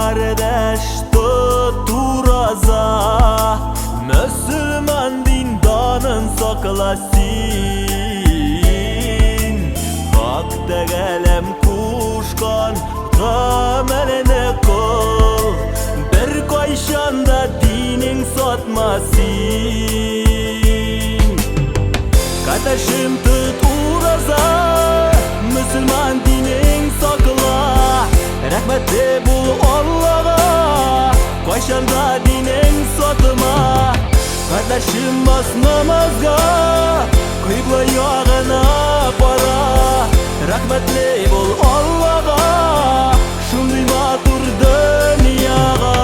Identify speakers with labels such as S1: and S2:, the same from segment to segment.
S1: Кардәш, тот ураза, Мөселман дин данын сакла син. Хак Тәгаләм кушкан гамәлне кыл, Бер кайчан да динең сатма син. Кардәшем, тот ураза, мөселман динең сакла. Рәхмәтле бул Аллага, кайчан да динең сатма. Кардәшем, бас намазга, кыйбла ягына кара. Рәхмәтле бул Аллага, шундый матур дөньяга.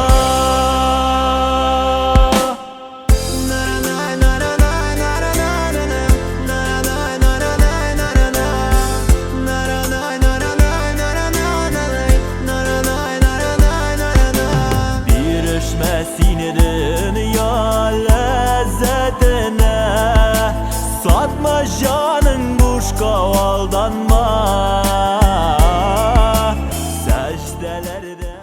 S1: Бирешмә син дөнья ләззәтенә, Сатма җаның бушка, алданма. Сәҗдәләрдә.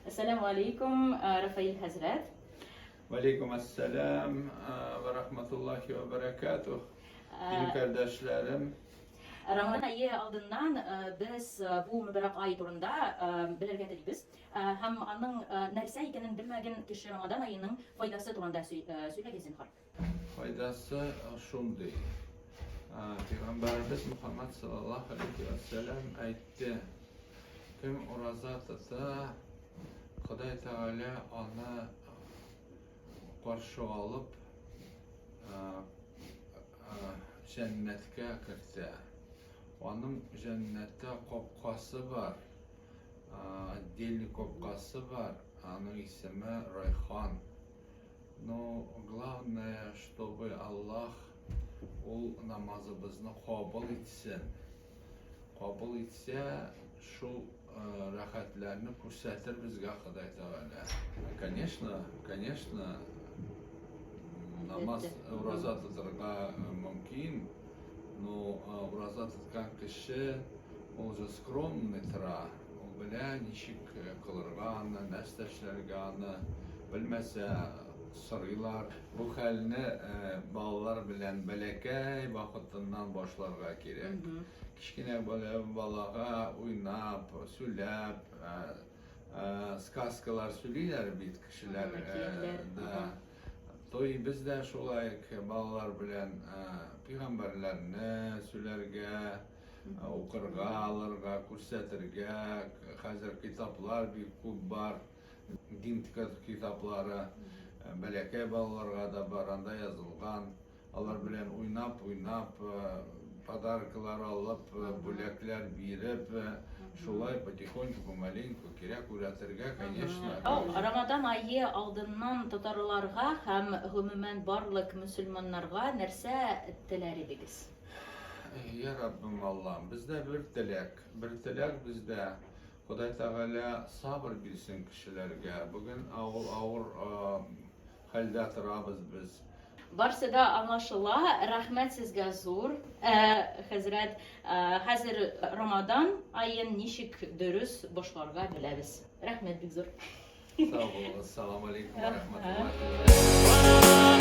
S2: Әссәламү алейкум, Рафаил хәзрәт.
S3: Валейкум ассалам вә рахматуллахи вә бәрәкәтүх. Дин кардәшләрем.
S2: Рамазан ае алдыннан без бу мөбарәк ай турында белергә телибез. Һәм аның нәрсә икәнен белмәгән кеше Рамадан аеның файдасы турында сөйләгез, зинһар.
S3: Файдасы шундый. Пәйгамбәребез Мухаммад саллаллаһу алейхи вә сәлләм әйтте: Кем ураза тота, Ходай Тәгалә аны каршы алып, җәннәткә кертә. Аның җәннәттә капкасы бар, отдельный капкасы бар, аның исеме Райхан. Но главное, чтобы Аллаһ ул намазыбызны кабул итсен. Кабул итсә, шул рәхәтләрне күрсәтер безгә Ходай Тәгалә. Конечно, конечно, намаз, ураза тотырга мөмкин, но ураза тоткан кеше ул же скромный тора, ул белә ничек кылырга аны, нәрсә эшләргә аны, белмәсә сорыйлар. Бу хәлне балалар белән бәләкәй вакытыннан башларга кирәк. Кечкенә балага уйнап, сөйләп, сказкалар сөйлиләр бит кешеләр. Да. То и без дә шулай балалар белән пәйгамбәрләрне сөйләргә, укырга алырга, күрсәтергә. Хәзер китаплар бик күп бар. Дин китаплары бәләкәй балаларга да бар, анда язылган. Алар белән уйнап, уйнап, подаркалар алып, бүләкләр биреп, шулай потихоньку, помаленьку кирәк өйрәтергә, конечно.
S2: Рамадан ае алдыннан татарларга һәм гомумән барлык мөселманнарга нәрсә теләр идегез?
S3: Я Раббым Аллам, бездә бер теләк, бер теләк бездә. Ходай Тәгалә сабыр бирсен кешеләргә. Бүген авыл авыр хәлдә торабыз без.
S2: Барсы да аңлашыла, рәхмәт сезгә зур, хәзрәт. Хәзер Рамадан аен ничек дөрес башларга беләбез. Рәхмәт бик зур.
S3: Сау булыгыз. Салам алейкум ва рахматуллахи ва баракатуһ.